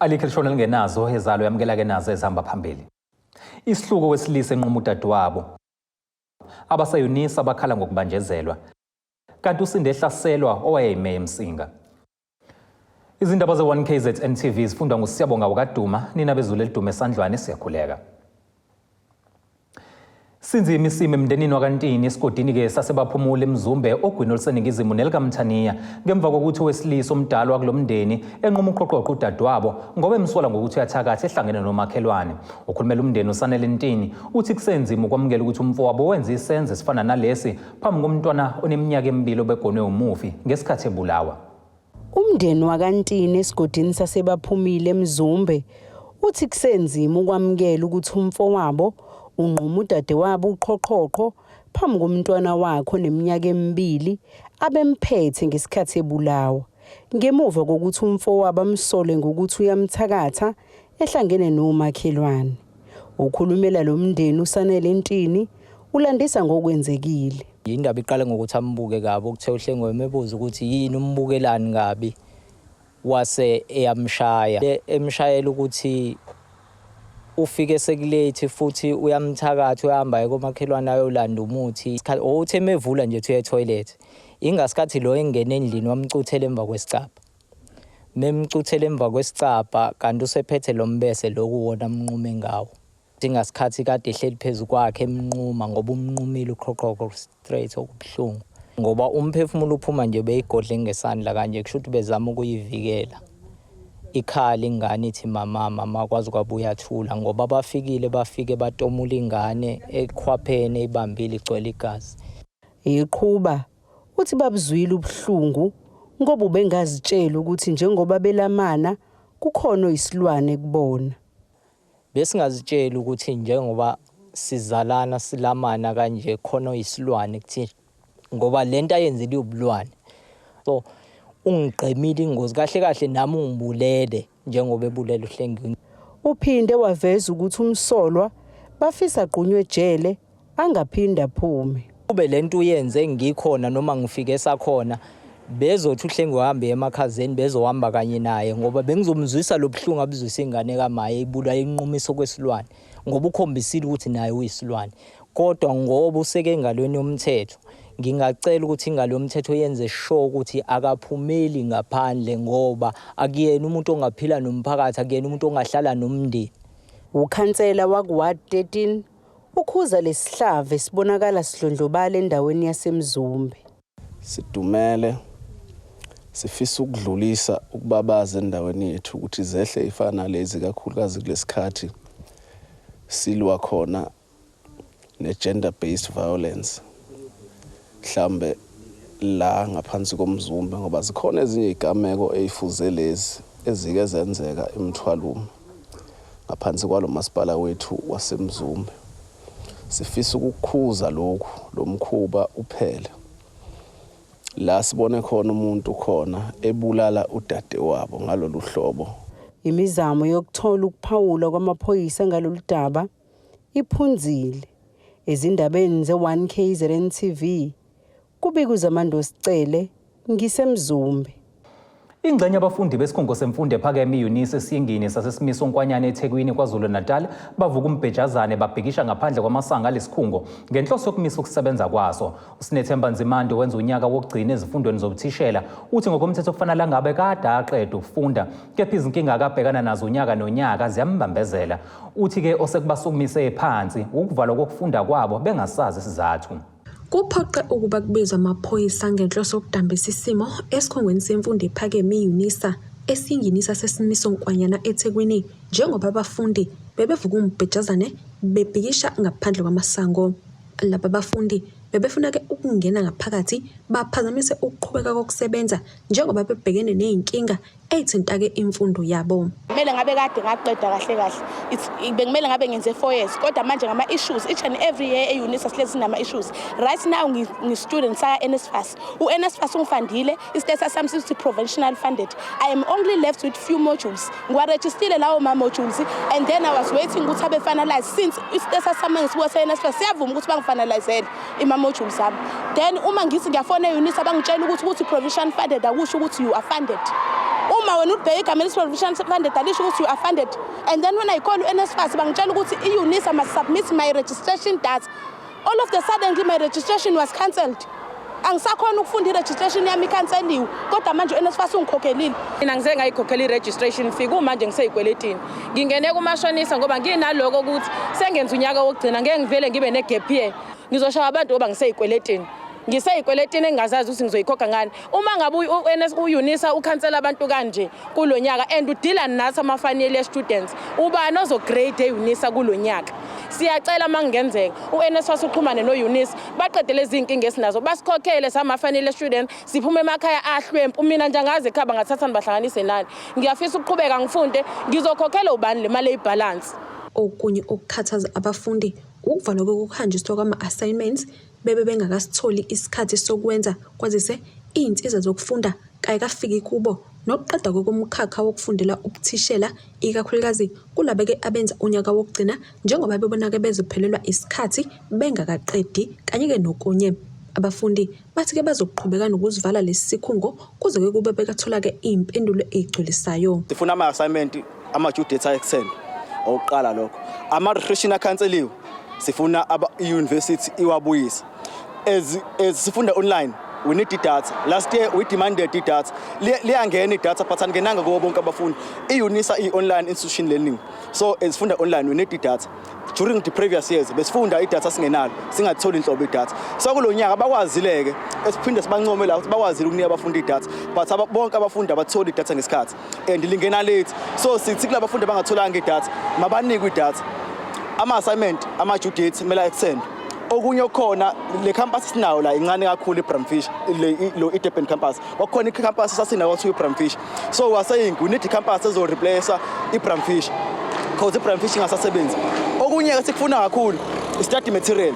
Alikho elishona lingenazo ezalo, yamukela-ke nazo ezihamba phambili. Isihluku wesilisa enquma udadewabo. Abaseyunisa bakhala ngokubanjezelwa. Kanti usinde ehlaselwa owayeyimeya eMsinga. Izindaba ze-1KZN TV zifundwa nguSiyabonga wakaduma, nina bezulu elidume esandlwane siyakhuleka. Sinzima isimo emndenini wakaNtini esigodini-ke saseBaphumule eMzumbe ogwini oluseningizimu nelikaMthaniya ngemva kokuthi owesilisa omdala wakulo mndeni enquma uqhoqhoqho udadewabo ngoba emsola ngokuthi uyathakatha ehlangene nomakhelwane. Okhulumela umndeni uSanele Ntini uthi kusenzima ukwamukela ukuthi umfowabo wenze isenzo esifana nalesi phambi komntwana oneminyaka emibili obegonwe umufi ngesikhathi ebulawa. Umndeni wakaNtini esigodini saseBaphumile eMzumbe uthi kusenzima ukwamukela ukuthi umfowabo unquma udadewabo uqhoqhoqho phambi komntwana wakhe oneminyaka emibili abemphethe ngesikhathi ebulawa ngemuva kokuthi umfowabo amsole ngokuthi uyamthakatha ehlangene nomakhelwane. Ukhulumela lo mndeni uSanele Ntini ulandisa ngokwenzekile. Indaba iqale ngokuthi ambuke kabi, okuthe uHlengiwe emebuza ukuthi yini umbukelani kabi, wase eyamshaya. Emshayela ukuthi ufike sekulethi futhi uyamthakatha, uyahamba aye komakhelwane ayolanda umuthi. Uthe emevula nje ethi uya ethoyilethi, ingasikhathi lo engena endlini wamcuthela emva kwesicabha. Memcuthela emva kwesicabha kanti usephethe lo mbese lo kuwona amnqume ngawo. Ingasikhathi kade ehleli phezu kwakhe emnquma ngoba umnqumile uqhoqhoko straight okubuhlungu. Ngoba umphefumulo uphuma nje beyigodle ngesandla kanje kusho ukuthi bezama ukuyivikela. Ikhala ingane ithi mama mama kwaze kwabuya thula ngoba bafikile bafike batomula ingane ekhwapheni eyibambile igcwele igazi. Eqhuba uthi babuzwile ubuhlungu ngoba ubengazitsheli ukuthi njengoba belamana kukhona oyisilwane kubona. Besingazitsheli ukuthi njengoba sizalana silamana kanje khona oyisilwane kuthina ngoba lento ayenzile iwubulwane. So ungigqemile ingozi kahle kahle nami ungibulele njengoba ebulele uHlengiwe. Uphinde waveza ukuthi umsolwa bafisa agqunywe ejele angaphinde aphume. Kube lento uyenze ngikhona noma ngifike esakhona bezothi uHlengiwe ahambe emakhazeni bezohamba kanye naye ngoba bengizomzwisa lobuhlungu abuzwisa ingane kamaye ibulala inqumiso kwesilwane ngoba ukhombisile ukuthi naye uyisilwane kodwa ngoba useke engalweni yomthetho ngingacela ukuthi ingalo yomthetho yenze sure ukuthi akaphumeli ngaphandle ngoba akuyena umuntu ongaphila nomphakathi akuyena umuntu ongahlala nomndeni. Ukhansela waku-ward 13 ukhuza lesihlava esibonakala sidlondlobala endaweni yaseMzumbe. Sidumele, sifisa ukudlulisa ukubabaza endaweni yethu ukuthi zehle ifana nalezi kakhulukazi kulesikhathi silwa khona ne-gender based violence mhlambe la ngaphansi koMzumbe ngoba zikhona ezinye izigameko ezifuze lezi ezike zenzeka eMthwalume ngaphansi kwalo masipala wethu waseMzumbe. Sifisa ukukhuza lokhu, lo mkhuba uphele. La sibone khona umuntu khona ebulala udadewabo ngalolu hlobo. Imizamo yokuthola ukuphawula kwamaphoyisa ngalolu daba iphunzile. Ezindabeni ze-1 KZN TV, kubika uZamando Sicele, ngiseMzumbe. Ingxenye abafundi besikhungo semfundo ephakeme i-UNISA esiyingini saseSimiso Nkwanyana eThekwini KwaZulu-Natal bavuka umbhejazane babhikisha ngaphandle kwamasango alesikhungo ngenhloso yokumisa ukusebenza kwaso. USinethemba Nzimande wenza unyaka wokugcina ezifundweni zobuthishela uthi ngokomthetho kufanele angabe kade aqeda ukufunda kepha izinkinga akabhekana nazo unyaka nonyaka ziyambambezela. Uthi-ke osekubasukumise phansi ukuvalwa kokufunda kwabo bengasazi isizathu. Kuphoqe ukuba kubizwe amaphoyisa ngenhloso yokudambisa isimo esikhungweni semfundo ephakeme i-Unisa esiyingini saseSimiso Nkwanyana eThekwini njengoba abafundi bebevuka umbhejazane bebhikisha ngaphandle kwamasango. Laba bafundi bebefuna-ke ukungena ngaphakathi baphazamise ukuqhubeka kokusebenza njengoba bebhekene nezinkinga eyithinta-ke imfundo yabo. Kumele ngabe kade ngaqeda kahle kahle. It's bekumele ngabe ngenze 4 years kodwa manje ngama issues each and every year e-UNISA sihlezi sinama issues. Right now ngi-student saya NSFAS. U-NSFAS ungifandile, i-status sami sithi provisional funded. I am only left with few modules. Ngiwarejistile lawo ma modules and then I was waiting ukuthi abe finalize since i-status sami ngisibuka se-NSFAS siyavuma ukuthi bangifinalizele ima-modules ami. Then uma ngithi ngiyafona e-UNISA bangitshela ukuthi provision funded akusho ukuthi you are funded. Uma wena ubheke igama elithi provisionally funded, alisho ukuthi you are funded. And then when I call u-NSFAS, bangitshela ukuthi i-UNISA must submit my registration data. All of the suddenly my registration was cancelled. Angisakhona ukufunda, i-registration yami ikhanseliwe, kodwa manje u-NSFAS ungikhokhelile. Mina ngize ngayikhokhela i-registration fee, kumanje ngisey'kweletini. Ngingene kumashonisa ngoba nginaloko ukuthi sengenza unyaka wokugcina, ngeke ngivele ngibe ne-gap year. Ngizoshaya abantu ngoba ngisey'kweletini, ngisey'kweletini engingazazi ukuthi ngizoyikhokha ngani. Uma ngabe u-UNISA ukhansela abantu kanje kulo nyaka and udila nathi ama-final year students, ubani ozo-grade e-UNISA kulo nyaka? Siyacela uma kungenzeka u-NSFAS uxhumane no-UNISA, baqede lezi iy'nkinga esinazo, basikhokhele sama-final year students, siphume emakhaya ahlwempu. Mina nje angazi ekhaya bangathathani bahlanganise nani. Ngiyafisa ukuqhubeka ngifunde, ngizokhokhela ubani le mali eyi-balance? Okunye okukhathaza abafundi ukuvalwa kokuhanjiswa kwama-assignments bebe bengakasitholi isikhathi sokwenza, kwazise iy'nsiza zokufunda kayikafiki kubo, nokuqeda komkhakha wokufundela ubuthishela, ikakhulukazi kulabo-ke abenza unyaka wokugcina, njengoba bebona-ke bezophelelwa isikhathi bengakaqedi, kanye-ke nokunye. Abafundi bathi-ke bazoqhubeka nokuzivala lesi sikhungo kuze-ke kube bekathola-ke iy'mpendulo ey'gculisayo. Sifuna ama-assignment, ama-due dates a-extend. Okokuqala lokho. Ama-registration akhanseliwe, sifuna i-university iwabuyise. As sifunda online, we need i-data. Last year we demanded i-data. Liyangena i-data, but angenanga kubo bonke abafundi. I-UNISA i-online institution learning, so as sifunda online we need i-data. During the previous years besifunda i-data singenalo, singatholi inhlobo i-data. So kulo nyaka bakwazile-ke, esiphinde sibancome la ukuthi bakwazile ukunika abafundi i-data, but bonke abafundi abatholi i-data ngesikhathi and lingena late. So sithi kulaba bafundi abangatholanga i-data, mabanikwe i-data. Ama-assignment, ama-due dates kumele extend. Okunye okukhona, le campus sinayo la incane kakhulu, iBram Fischer le, lo i-Durban campus. Kwakukhona i-campus sasinayo kwathiwa iBram Fischer, so we are saying we need i-campus ezo-replace iBram Fischer because iBram Fischer ingasasebenzi. Okunye-ke sikufuna kakhulu i-study material.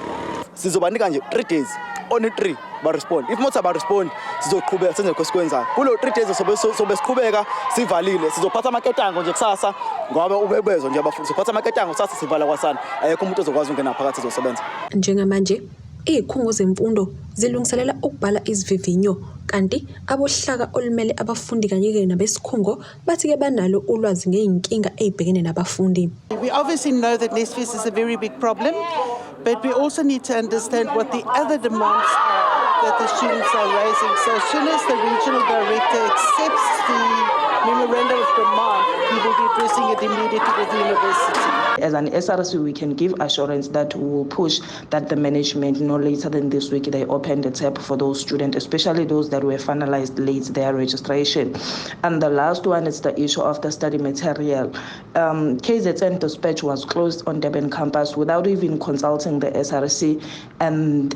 Sizobanika nje 3 days, only 3, ba-respond. If not aba-respond, sizoqhubeka senze lokho esikwenzayo kulo 3 days. Sobe siqhubeka sivalile, sizophatha amaketango nje kusasa, ngoba ubebezwa nje abafundi, sizophatha amaketango kusasa, sivala kwasana, ayekho umuntu ozokwazi ukungena phakathi ezosebenza. Njengamanje iy'khungo zemfundo zilungiselela ukubhala izivivinyo, kanti abohlaka olumele abafundi kanye-ke nabesikhungo bathi-ke banalo ulwazi ngey'nkinga ey'bhekene nabafundi. We obviously know that NSFAS is a very big problem, but we also need to understand what the other demands are that the students are raising. So as soon as the regional director accepts the memorandum of demand, he will be addressing it immediately with the university. As an SRC, we can give assurance that we will push that the management, no later than this week, they open the tap for those students, especially those that were finalized late their registration. And the last one is the issue of the study material. KZN Dispatch was closed on Durban campus without even consulting the SRC, and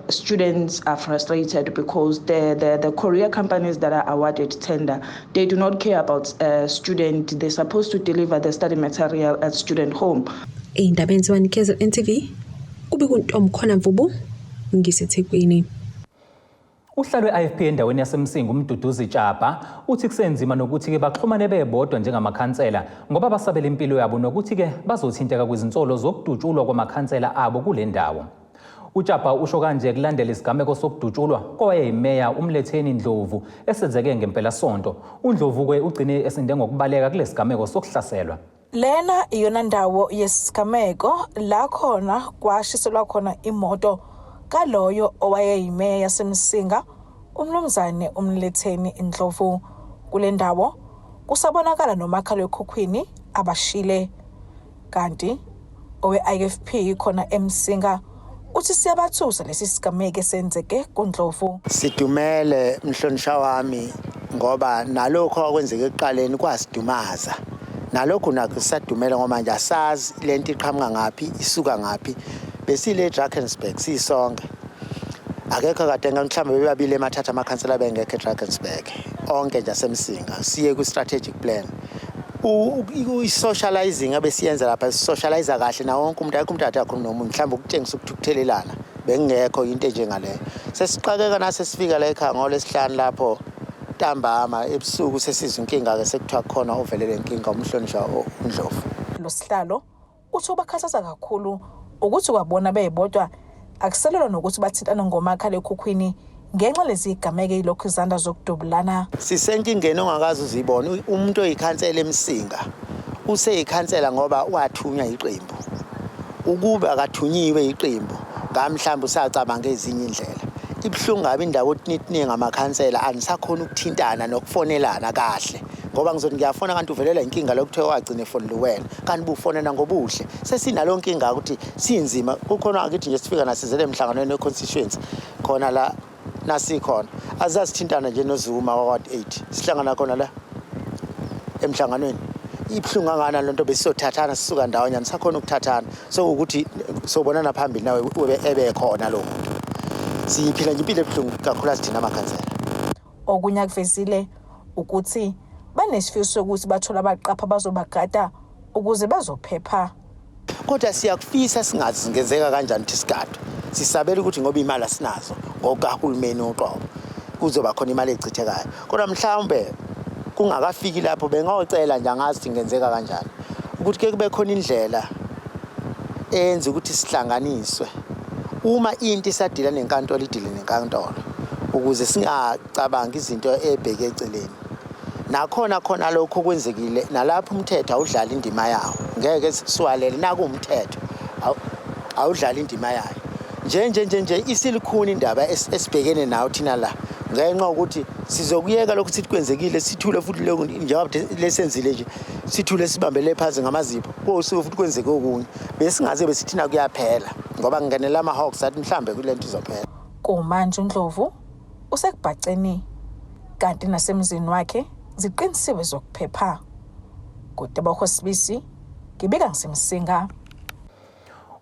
students are frustrated because the courier companies that are awarded tender, they do not care about student. They're supposed to deliver the study material at student home. Ey'ndabeni ze-1 KZN TV, kubika uNtomkhona Mvubu, ngiseThekwini. Uhlalo we-IFP endaweni yaseMsinga, uMduduzi Tshaba, uthi kusenzima nokuthi-ke baxhumane bebodwa njengamakhansela ngoba basabela impilo yabo nokuthi-ke bazothinteka kwizinsolo zokudutshulwa kwamakhansela abo kule ndawo. UTshaba usho kanje kulandela isigameko sokudutshulwa kowayeyimeya uMletheni Ndlovu esenzeke ngempelasonto. UNdlovu-ke ugcine esinde ngokubaleka kulesi sigameko sokuhlaselwa. Lena iyona ndawo yesigameko la khona kwashiselwa khona imoto kaloyo owayeyimeya yaseMsinga, umnumzane uMletheni Ndlovu. Kule ndawo kusabonakala nomakhalekhukhwini abashile. Kanti owe-IFP khona eMsinga uthi siyabathusa lesi sigameko esenzeke kuNdlovu. Sidumele, mhlonishwa wami, ngoba nalokho okwenzeka ekuqaleni kwasidumaza, nalokhu nakho sisadumela ngoba manje asazi lento iqhamuka ngaphi, isuka ngaphi. Besile eDrakensberg sisonke, akekho kade mhlawumbe bebabili emathatha amakhansela bengekho eDrakensberg, onke nje aseMsinga. Siye ku-strategic plan, i-socializing abesiyenza lapha, sisocialize kahle na wonke umuntu, akekho umuntu ade akhuluma nomunye, mhlawumbe ukutshengisa ukuthukuthelelana bengekho, into enjengaleyo. Sesiqakeka nase sifika la ekhaya ngolwesihlanu lapho ntambama ebusuku, sesizwa inkinga-ke, sekuthiwa khona ovelele inkinga, umhlonishwa uNdlovu. Lo sihlalo uthi ubakhathaza kakhulu ukuthi kwabona bebodwa akuselelwa nokuthi bathintane ngomakhalekhukhwini. ngenxa lezigameko eyilokhu zanda zokudubulana. Sisenkingeni ongakaze uzibone. Umuntu oyikhansela eMsinga useyikhansela ngoba wathunywa iqembu. Ukuba akathunyiwe iqembu, ngamhlawumbe usacabanga ezinye indlela. Ibuhlungu kabi indawo otinitiningi ngamakhansela, anisakhona ukuthintana nokufonelana kahle, ngoba ngizothi ngiyafona kanti uvelelwa inkinga lokuthiwa wagcina efonela wena, kanti bufonela ngobuhle. Sesinalo nkinga ukuthi sinzima. Kukhona akithi nje sifika nasizele emhlanganweni we-constituency khona la nasikhona, azasithintana nje noZuma wa-ward 8, sihlangana khona la emhlanganweni. Ibuhlungu kangakanani lento? Besizothathana sisuka ndawonye, anisakhona ukuthathana, so ukuthi sobonana phambili nawe ube ebekhona lo muntu. Siphila nje impilo ebuhlungu kakhulukazi thina amakhansela. Okunye akuvezile ukuthi banesifiso sokuthi bathole abaqapha abazobagada ukuze bazophepha. Kodwa siyakufisa, singazi singenzeka kanjani ukuthi sigadwe. Sisabela ukuthi ngoba imali asinazo ngokahulumeni uqobo, kuzoba khona imali echithekayo, kodwa mhlawumbe kungakafiki lapho bengocela nje, angazi ukuthi kungenzeka kanjani, ukuthi ke kube khona indlela eyenza ukuthi sihlanganiswe uma into isadila nenkantolo, idile nenkantolo, ukuze singacabangi izinto ebheke eceleni. Nakhona khona lokho kwenzekile, nalapho umthetho awudlali indima yawo, ngeke siwalele nakuwumthetho awudlali indima yayo. Nje nje nje nje isilikhuni indaba esibhekene nayo thina la, ngenxa yokuthi sizokuyeka lokhu sithi kwenzekile, sithule futhi lokhu njengoba lesenzile nje, sithule sibambele phansi ngamazipho, kosuke futhi kwenzeke okunye besingaze besithina kuyaphela, ngoba ngingenela ama-hawks athi mhlambe kule nto izophela. Kumanje uNdlovu usekubhaceni, kanti nasemzini wakhe ziqinisiwe zokuphepha. Kutebogo Sibisi, ngibika ngiseMsinga.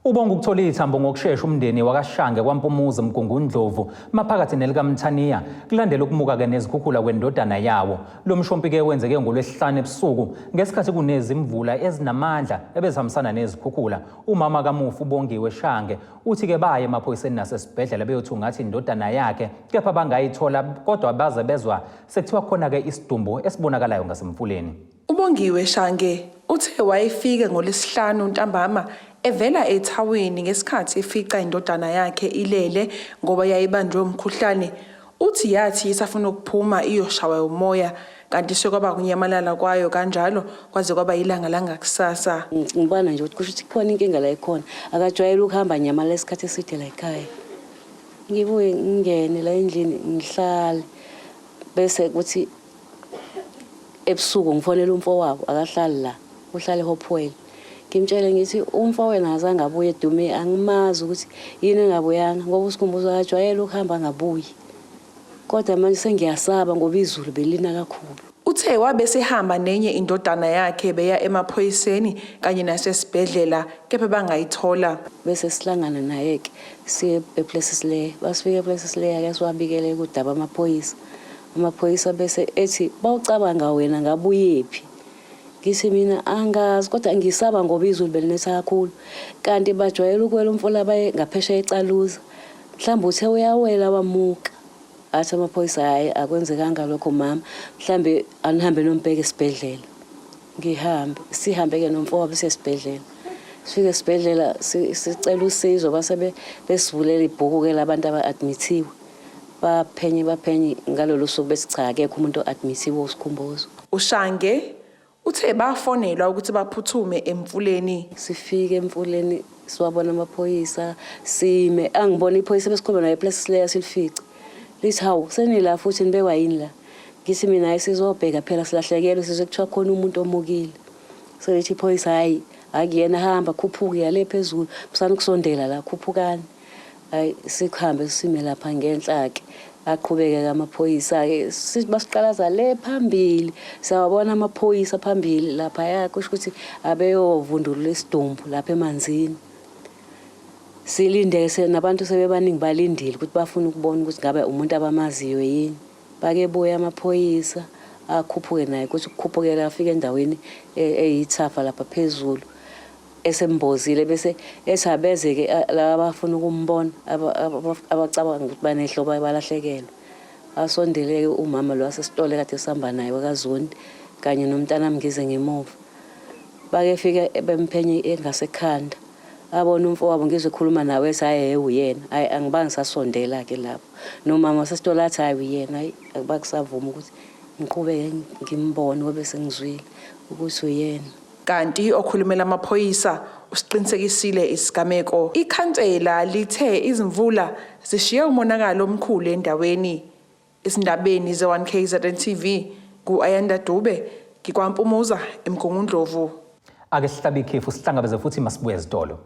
Ubonga ukuthola ithambo ngokushesha umndeni wakaShange kwaMpumuzi Mgungundlovu maphakathi nelikaMthaniya kulandela ukumuka-ke nezikhukhula kwendodana yawo. Lo mshompi-ke wenzeke ngoLwesihlanu ebusuku ngesikhathi kunezimvula ezinamandla ebezihambisana nezikhukhula. Umama kamufi uBongiwe Shange uthi-ke baye emaphoyiseni nasesibhedlela beyothungatha indodana yakhe, kepha bangayithola, kodwa baze bezwa sekuthiwa khona-ke isidumbu esibonakalayo ngasemfuleni. UBongiwe Shange uthe wayefike ngoLwesihlanu ntambama evela ethawini ngesikhathi efica indodana yakhe ilele ngoba yayibanjwe umkhuhlane. Uthi yathi isafuna ukuphuma iyoshawa umoya, kanti sekwaba kunyamalala kwayo kanjalo kwaze kwaba ilanga langakusasa. Ngibona nje ukuthi kusho ukuthi kukhona inkinga la ikhona. Akajwayele ukuhamba nyamala isikhathi eside la ekhaya. Ngibuye ngingene la endlini ngihlale, bese kuthi ebusuku ngifonela umfowabo, akahlali la, uhlala eHopewell. Ngimtshele ngithi umfowenu akazange abuye edume, angimazi ukuthi yini engabuyanga, ngoba uSikhumbuzo akajwayele ukuhamba angabuyi. Kodwa manje sengiyasaba ngoba izulu belina kakhulu. Uthe wabe sehamba nenye indodana yakhe beya emaphoyiseni kanye nasesibhedlela, kepha bangayithola. Bese sihlangana naye-ke siye ePlessislaer. Basifika ePlessislaer ke siwabikele kudaba amaphoyisa. Amaphoyisa bese ethi bawucabanga wena ngabuyephi. Ngithi mina angazi, kodwa ngisaba ngoba izulu belinetha kakhulu. Kanti bajwayele ukuwela umfula baye ngaphesheya eCaluza. Mhlawumbe uthe uyawela wamuka. Athi amaphoyisa hhayi, akwenzekanga lokho mama. Mhlambe anihambe nombheka esibhedlela. Ngihambe, sihambe-ke nomfowabo siye esibhedlela. Sifike esibhedlela sicela usizo, base besivulela ibhuku-ke labantu aba-admithiwe. Baphenye baphenye ngalolu suku, bethi cha, akekho umuntu o-admithiwe uSikhumbuzo. UShange uthe bafonelwa ukuthi baphuthume emfuleni. Sifike emfuleni siwabona amaphoyisa, sime, angibona iphoyisa besikhuluma naye ePlessislaer, silifice. Lithi hawu, senila futhi nibekwa yini la? Ngithi mina hayi, sizobheka phela, silahlekelwe, sizwe kuthiwa khona umuntu omukile. Selithi iphoyisa hayi, akuyena, hamba khuphuke yale phezulu, musani kusondela la, khuphukani. Hayi, sikuhambe sime lapha ngenhla-ke, aqhubeke-ke amaphoyisa-ke, basiqalaza le phambili, siyawabona amaphoyisa phambili laphaya, kusho ukuthi abeyovundulula isidumbu lapha emanzini. Silinde nabantu sebebaningi balindile ukuthi bafuna ukubona ukuthi ngabe umuntu abamaziyo yini. Bake buye amaphoyisa akhuphuke naye, kuthi ukukhuphukela afike endaweni eyithafa lapha phezulu esembozile, bese ethi abeze-ke laba abafuna ukumbona, abacabanga ukuthi banehlobo balahlekelwe. Asondele-ke umama lo wasesitolo ekade sihamba naye wakaZondi kanye nomntanami, ngize ngemuva. Bake fike bemphenye engasekhanda. Abona umfowabo ngizwe ekhuluma nawe ethi hhayi hhe uyena. Hhayi angibange ngisasondela-ke lapho. Nomama wasesitolo athi hhayi uyena, hhayi akuba kusavuma ukuthi ngiqhubeke ngimbone ngoba sengizwile ukuthi uyena. Kanti okhulumela amaphoyisa usiqinisekisile isigameko. Ikhansela lithe izimvula zishiye umonakalo omkhulu endaweni. Ezindabeni ze-1 KZN TV, ngu-Ayanda Dube, ngikwaMpumuza, eMgungundlovu. Ake sihlabe ikhefu sihlangabeze futhi masibuye ezitolo.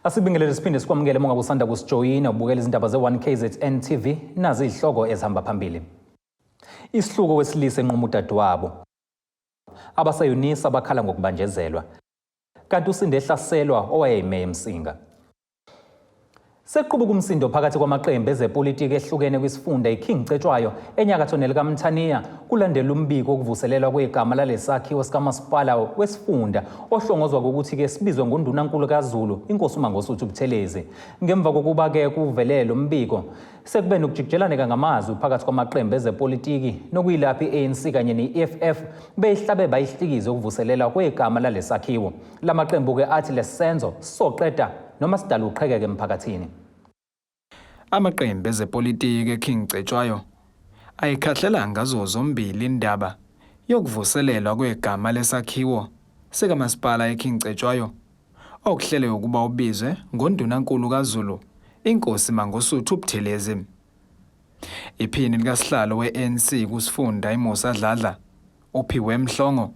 Asibingelele siphinde sikwamukele uma ngabe usanda kusijoyina ubukela izindaba ze-1 KZN TV nazi izihloko ezihamba phambili. Isihluku wesilisa enquma udadewabo. Abase-Unisa bakhala ngokubanjezelwa. Kanti usinde ehlaselwa owayeyimeya eMsinga. Sekuqubuka umsindo phakathi kwamaqembu ezepolitiki ehlukene kwisifunda iKing Cetshwayo enyakatho nelikaMthaniya kulandela umbiko wokuvuselelwa kwegama lalesakhiwo sikamasipala wesifunda ohlongozwa ngokuthi-ke sibizwe ngondunankulu kaZulu inkosi uMangosuthu Buthelezi. Ngemva kokuba-ke kuvele lo mbiko Sekube nokujikijelaneka ngamazwi phakathi kwamaqembu ezepolitiki nokuyilapho i-ANC kanye ne-EFF beyihlabe bayihlikize ukuvuselelwa kwegama lalesakhiwo. La maqembu-ke athi lesenzo sizoqeda noma sidala uqhekeke emphakathini. Amaqembu ezepolitiki eKing Cetshwayo ayikhahlela ngazo zombili indaba yokuvuselelwa kwegama lesakhiwo sikamasipala eKing Cetshwayo okuhlelwe ukuba ubizwe ngoNdunankulu kaZulu, iNkosi Mangosuthu Buthelezi. Iphini likasihlalo we-ANC kusifunda iMusa Dladla, uPhiwe Mhlongo,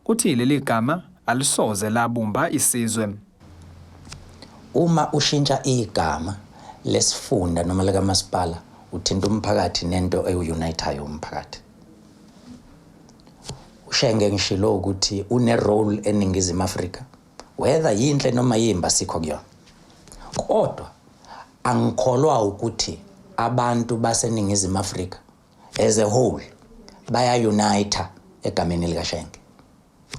uthi leli gama alisoze labumba isizwe. Uma ushintsha igama lesifunda noma likamasipala uthinta umphakathi nento ewunithayo umphakathi. UShenge ngishilo ukuthi une-role eNingizimu Afrika whether yinhle noma yimbi asikho kuyona kodwa angikholwa ukuthi abantu baseNingizimu Afrika as a whole baya-unite egameni likaShenge.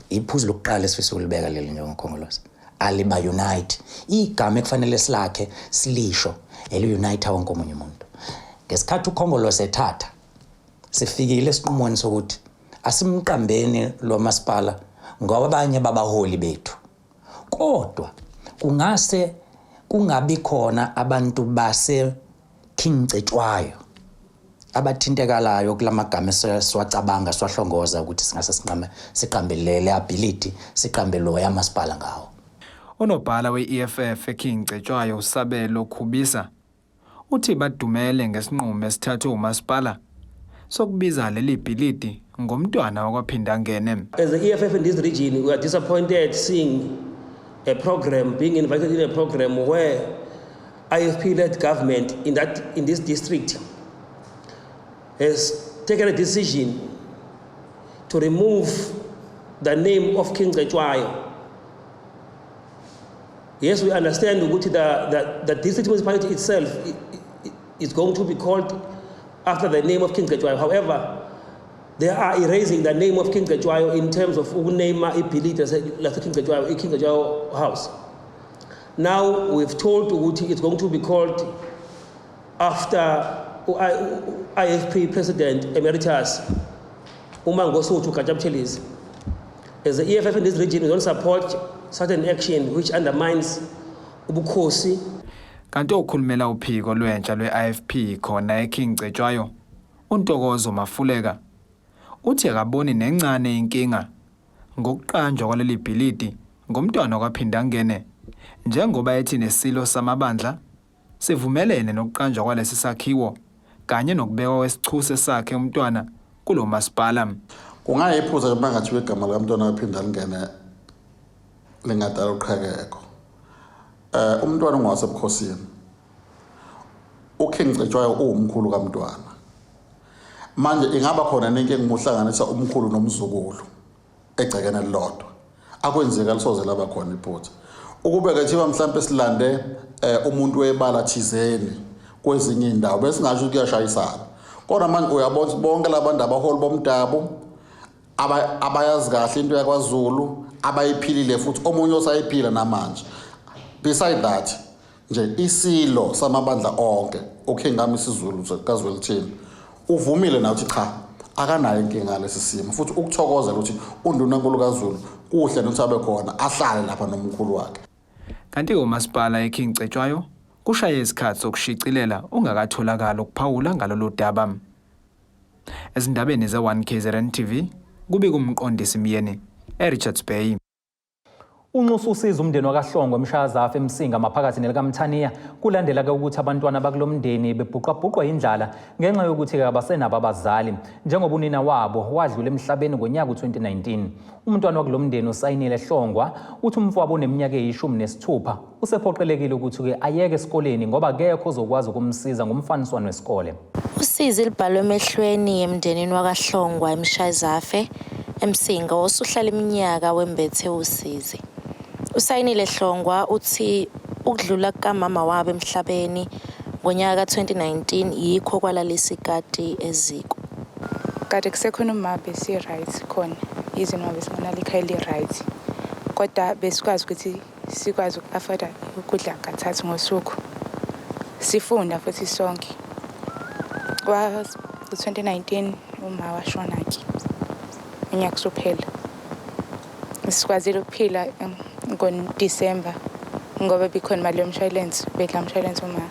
Iphuzu lokuqala esifisa ukulibeka leli njengokhongolose aliba unite igama ekufanele silakhe silisho eli-unite wonke omunye umuntu. Ngesikhathi ukhongolose ethatha sifikile esinqumweni sokuthi asimqambeni lo masipala ngoba abanye babaholi bethu kodwa kungase kungabi khona abantu base King Cetshwayo abathintekalayo kulamagama esiwacabanga siwahlongoza ukuthi singase sinqame siqambe le ability siqambe lo yamasipala ngawo. Unobhala we-EFF eKing Cetshwayo uSabelo Khubisa Uthi badumele ngesinqumo esithathwe umasipala sokubiza leli bhilidi ngomntwana wakwaPhindangene. As the EFF in this region, we are disappointed seeing a program, being invited in a program where IFP-led government in, that, in this district has taken a decision to remove the name of King Cetshwayo. Yes, we understand ukuthi the, the, the district municipality itself is going to be called after the name of King Cetshwayo. However, they are erasing the name of King Cetshwayo in terms of ukuname ibhilidi lase-King Cetshwayo, i-King Cetshwayo House. Now we've told ukuthi it's going to be called after IFP President Emeritus uMangosuthu Gatsha Buthelezi. As the EFF in this region, we don't support certain action which undermines ubukhosi. Kanti okhulumela uphiko lwentsha lwe-IFP khona eKing Cetshwayo, uNtokozo Mafuleka, uthi akaboni nencane inkinga ngokuqanjwa kwaleli bhilidi ngomntwana kwaPhindangene njengoba ethi neSilo samabandla sivumelene nokuqanjwa kwalesi sakhiwo kanye nokubekwa kwesichuse sakhe umntwana kulo masipala. Kungayiphutha uma ngathiwa igama likamntwana waphinda lingene lingadala uqhekeko. Eh umntwana ungowasebukhosini. UKing Cetshwayo uwumkhulu kamntwana. Manje ingaba khona nenkinga uma uhlanganisa umkhulu nomzukulu. egcekeni elilodwa akwenzeka lisoze laba khona iphutha ukube kethiwa mhlawumbe silande eh, umuntu webala thizeni kwezinye indawo besingasho ukuthi kuyashayisana kodwa manje uyabona ukuthi bonke labantu abaholi bomdabu abayazi kahle into yakwaZulu abayiphilile futhi omunye osayiphila namanje beside that nje isilo samabandla onke uKing Misuzulu kaZwelithini. Uvumile naye ukuthi cha akanayo inkinga ngalesi simo futhi ukuthokozela ukuthi undunankulu kaZulu kuhle nokuthi abe khona ahlale lapha nomkhulu wakhe. Kanti-ke umasipala eKing Cetshwayo kushaye isikhathi sokushicilela ungakatholakali ukuphawula ngalolu daba. Ezindabeni ze-1 KZN TV kubika uMqondisi Myeni eRichards Bay. Unxusa usizo umndeni wakaHlongwa eMshayazafe eMsinga maphakathi nelikaMthaniya kulandela-ke ukuthi abantwana bakulo mndeni bebhuqwabhuqwa yindlala ngenxa yokuthi-ke abasenabo abazali njengoba unina wabo wadlula emhlabeni ngonyaka u-2019. Umntwana wakulo mndeni usayinile Hlongwa uthi umfowabo oneminyaka eyi-16 usephoqelekile ukuthi-ke ayeke esikoleni ngoba akekho ozokwazi ukumsiza ngomfaniswano wesikole. Usizi lubhalwe emehlweni emndenini wakaHlongwa eMshayizafe, eMsinga, osuhlala iminyaka wembethe usizi. Usayinile Hlongwa uthi ukudlula kukamama wabo emhlabeni ngonyaka ka-2019 yikho okwalalisa ikati eziko. Kade kusekhona uma besi-right khona, yize noma besingenalo ikhaya eli-right, kodwa besikwazi ukuthi sikwazi uku-afforda ukudla kathathu ngosuku. Sifunda futhi sonke. Kwa-2019 uma washona-ke, unyaka usuphela. Sikwazile ukuphila ngoDisemba ngoba bikhona imali yomshwalense, bedla umshwalense uma.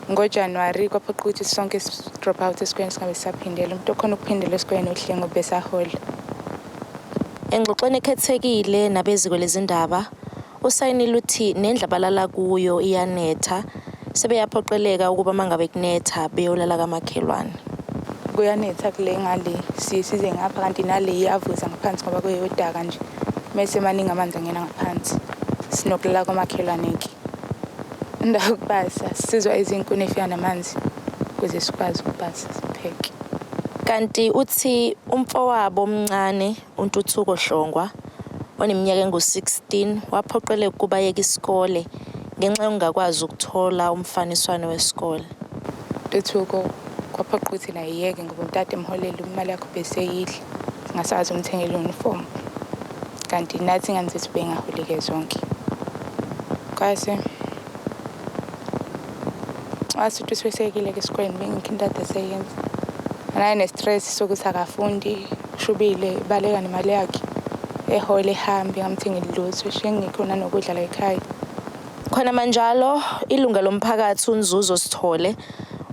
NgoJanuwari kwaphoqa ukuthi sonke si-drop out esikoleni singabe sisaphindela. Umuntu okhona ukuphindela esikoleni uhle ngoba besahola. Engxoxweni ekhethekile nabeziko lezindaba, usayinile uthi nendlu abalala kuyo iyanetha, sebeyaphoqeleka ukuba uma ngabe kunetha beyolala kamakhelwane. Kuyanetha kule ngale siye size ngapha kanti nale iyavuza ngaphansi ngoba kuyodaka nje. Mese maningi amanzi angena ngaphansi. Sinokulala kwamakhelwane-ke. Indawo yokubasa sisizwa izinkuni efika namanzi ukuze sikwazi ukubasa sipheke. Kanti uthi umfowabo omncane uNtuthuko Hlongwa oneminyaka engu-16 waphoqeleka ukuba ayeke isikole ngenxa yokungakwazi ukuthola umfaniswano wesikole. Ntuthuko kwaphoqa ukuthi naye iyeke ngoba umtata emholela imali yakho beseyidla singasazi umthengela uniform kanti nathi ingane zethu bengaholi-ke zonke. Kwase wase uthi usesekile-ke esikoleni bengekho into ade eseyenza. Naye ne-stress sokuthi akafundi ushubile baleka nemali yakhe ehole ehambe engamthengeli lutho eshiye ngekho nanokudla la ekhaya. Khona manjalo ilunga lomphakathi uNzuzo Sithole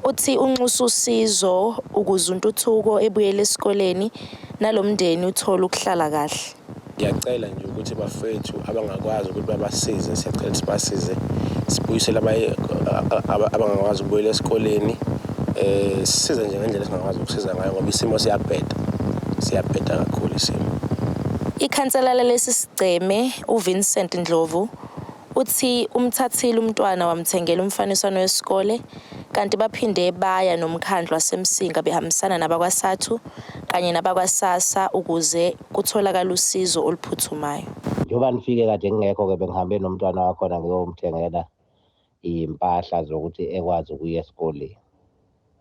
uthi unxusa usizo ukuze uNtuthuko ebuyele esikoleni nalomndeni uthole ukuhlala kahle. Ngiyacela nje ukuthi bafethu abangakwazi ukuthi babasize siyacela ukuthi sibasize sibuyisele abangakwazi ukubuyela esikoleni eh sisize nje ngendlela esingakwazi ukusiza ngayo ngoba isimo siyabheda siyabheda kakhulu isimo. Ikhansela lalesi sigceme uVincent Ndlovu uthi umthathile umntwana wamthengela umfaniswano wesikole kanti baphinde baya nomkhandlu waseMsinga behambisana nabakwaSathu kanye nabakwaSASSA ukuze kutholakale usizo oluphuthumayo. Njengoba nifike kade ngingekho-ke bengihambe nomntwana wakhona ngiyomthengela iy'mpahla zokuthi ekwazi ukuya esikoleni.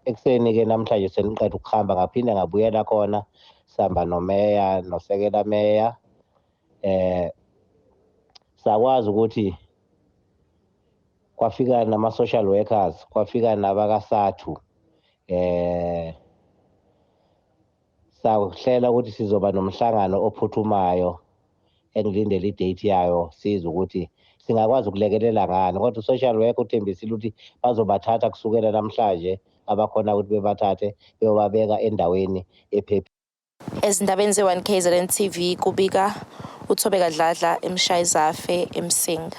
Ekuseni-ke namhlanje seniqeda ukuhamba ngaphinde ngabuyela khona sihamba nomeya nosekela meya sakwazi ukuthi kwafika nama-social workers kwafika nabakasathu sakuhlela ukuthi sizoba nomhlangano ophuthumayo engilindele i-date yayo sizwe ukuthi singakwazi ukulekelela ngani kodwa u-social worker uthembisile ukuthi bazobathatha kusukela namhlanje abakhona ukuthi bebathathe beyobabeka endaweni ephephile. Ezindabeni ze-1 KZN TV kubika uThobeka Dladla eMshayizafe eMsinga.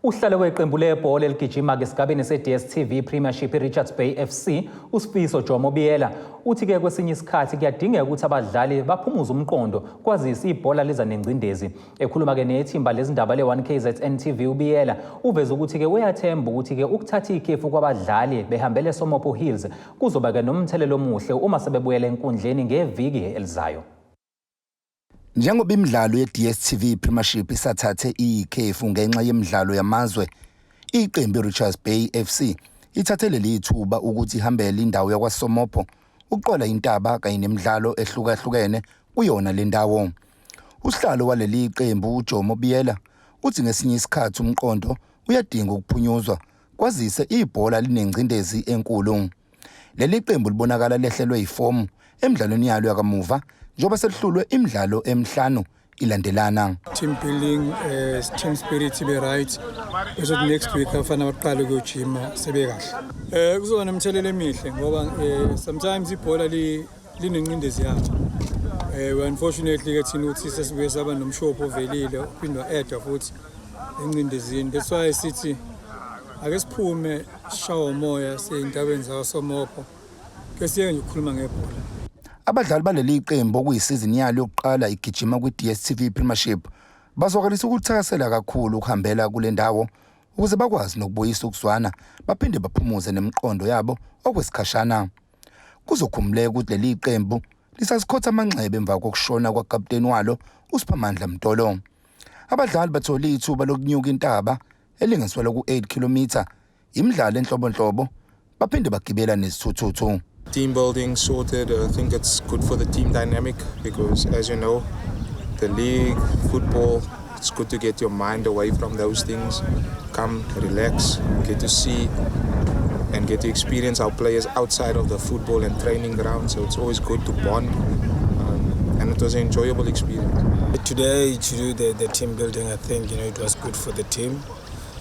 Uhlalo weqembu lebhola eligijima esigabeni se-DStv Premiership i-Richards Bay FC uSifiso Jomo Biyela uthi-ke kwesinye isikhathi kuyadingeka ukuthi abadlali baphumuze umqondo kwazise ibhola liza nengcindezi. Ekhuluma-ke nethimba lezindaba le-1 KZN TV uBiyela uveze ukuthi-ke uyathemba ukuthi-ke ukuthatha ikhefu kwabadlali behambele Somopho Hills kuzoba-ke nomthelela omuhle uma sebebuyela enkundleni ngeviki elizayo. Njengoba imidlalo ye-DStv Premiership isathathe ikhefu ngenxa yemidlalo yamazwe, iqembu i-Richards Bay FC ithathe leli thuba ukuthi ihambele indawo yakwaSomopho ukuqola intaba kanye nemidlalo ehlukahlukene kuyona le ndawo. Usihlalo waleli qembu uJomo Biyela uthi ngesinye isikhathi umqondo uyadinga ukuphunyuzwa kwazise ibhola linengcindezi enkulu. Leli qembu libonakala lehlelwe yifomu emidlalweni yalo yakamuva njengoba selihlulwe imidlalo emihlanu ilandelana. Team building, team spirit ibe right, bese kuthi next week abafana baqale ukuyojima sebekahle. Kuzoba nomthelela emihle ngoba sometimes ibhola linencindezi yalo. Unfortunately ke thina ukuthi sesibuye saba nomshopho ovelile uphindwa edwa futhi encindezini. That's why sithi ake siphume sishawe umoya seyintabeni zakwaSomopho, ke siye nje ukukhuluma ngebhola. Abadlali baleli qembu okuyisizini yalo yokuqala igijima kwi-DStv Premiership bazwakalisa ukuthakasela kakhulu ukuhambela kule ndawo ukuze bakwazi nokubuyisa ukuzwana baphinde baphumuze nemiqondo yabo okwesikhashana. Kuzokhumbuleka ukuthi leli qembu lisasikhotha amanxeba emva kokushona kwakapteni walo uSiphamandla Mtolo. Abadlali bathole ithuba lokunyuka intaba elinganiselwa ku-8 km, imidlalo enhlobonhlobo, baphinde bagibela nezithuthuthu. Team building sorted. I think it's good for the team dynamic because, as you know, the league, football, it's good to get your mind away from those things. Come, relax, get to see and get to experience our players outside of the football and training ground. So it's always good to bond. And it was an enjoyable experience. Today, to do the team building, I think it was good for the team,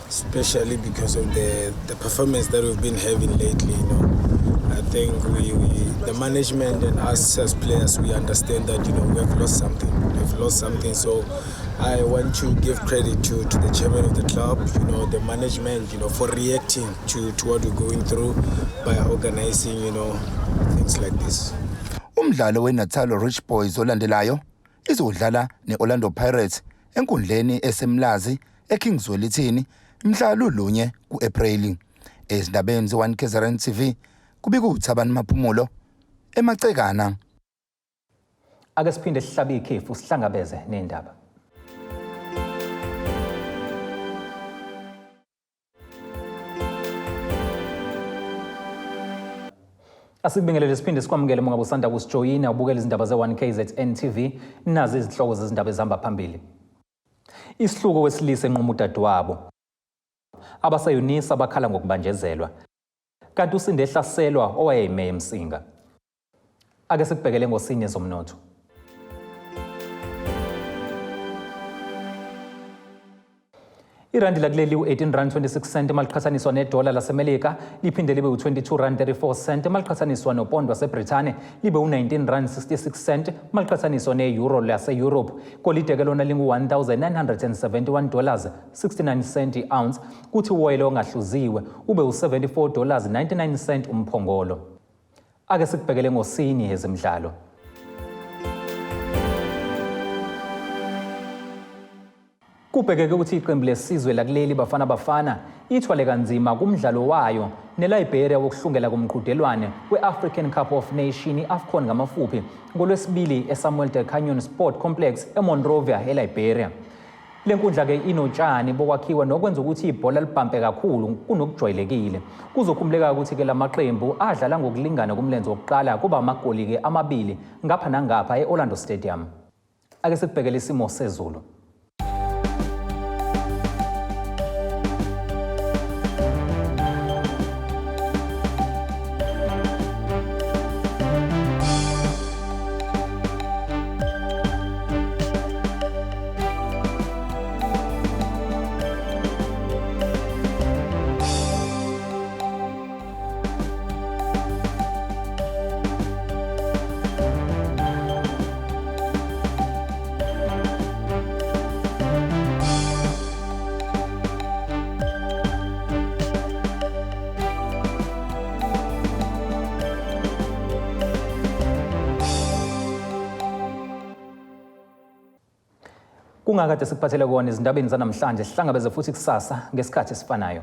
especially because of the performance that we've been having lately. I think we the management and us as players, we understand that we have lost something. We've lost something. So I want to give credit to the chairman of the club, the management, for reacting to what we're going through by organizing things like this. Umdlalo weNatal Rich Boys olandelayo izodlala neOrlando Pirates enkundleni eseMlazi eKing Zwelithini mhla lulunye kuApril. Ezindabeni ze-1 KZN TV kubika uThabani Maphumulo eMacekana. Ake siphinde sihlabe ikhefu sihlangabeze nendaba. Asikubingelele siphinde sikwamukele uma ngabe usanda kusijoyina ubukela izindaba ze-1 KZN TV. Nazi izihloko zezindaba ezihamba phambili. Isihluku wesilisa enquma udadewabo. Abasayunisa bakhala ngokubanjezelwa. Kanti usinde ehlaselwa owayeyimeya eMsinga. Ake sikubhekele ngosinye zomnotho. Irandi lakuleli u-18 rand 26 cent maliqhathaniswa nedola laseMelika, liphinde libe u-22 rand 34 cent maliqhathaniswa nopondo waseBrithani, libe u-19 rand 66 cent maliqhathaniswa ne-euro lase-Europe. Golide ke lona lingu-1971 dollars 69 cent i-ounce, kuthi uwoyela ongahluziwe ube u-74 dollars 99 cent umphongolo. Ake sikubhekele ngosini ezemidlalo. Kubhekeke ukuthi iqembu lesizwe lakuleli Bafana Bafana ithwale kanzima kumdlalo wayo neLiberia wokuhlungela kumqhudelwane we-African Cup of Nation, i-AFCON ngamafuphi, ngolwesibili eSamuel Canyon Sport Complex eMonrovia eLiberia. Le nkundla-ke inotshani bokwakhiwa nokwenza ukuthi ibhola libhampe kakhulu kunokujwayelekile. Kuzokhumbuleka ukuthi-ke la maqembu adlala ngokulingana kumlenze wokuqala, kuba amagoli-ke amabili ngapha nangapha e-Orlando Stadium. Ake sikubhekele isimo sezulu. Kungakade sikuphathele kona ezindabeni zanamhlanje, sihlangabeze futhi kusasa ngesikhathi esifanayo.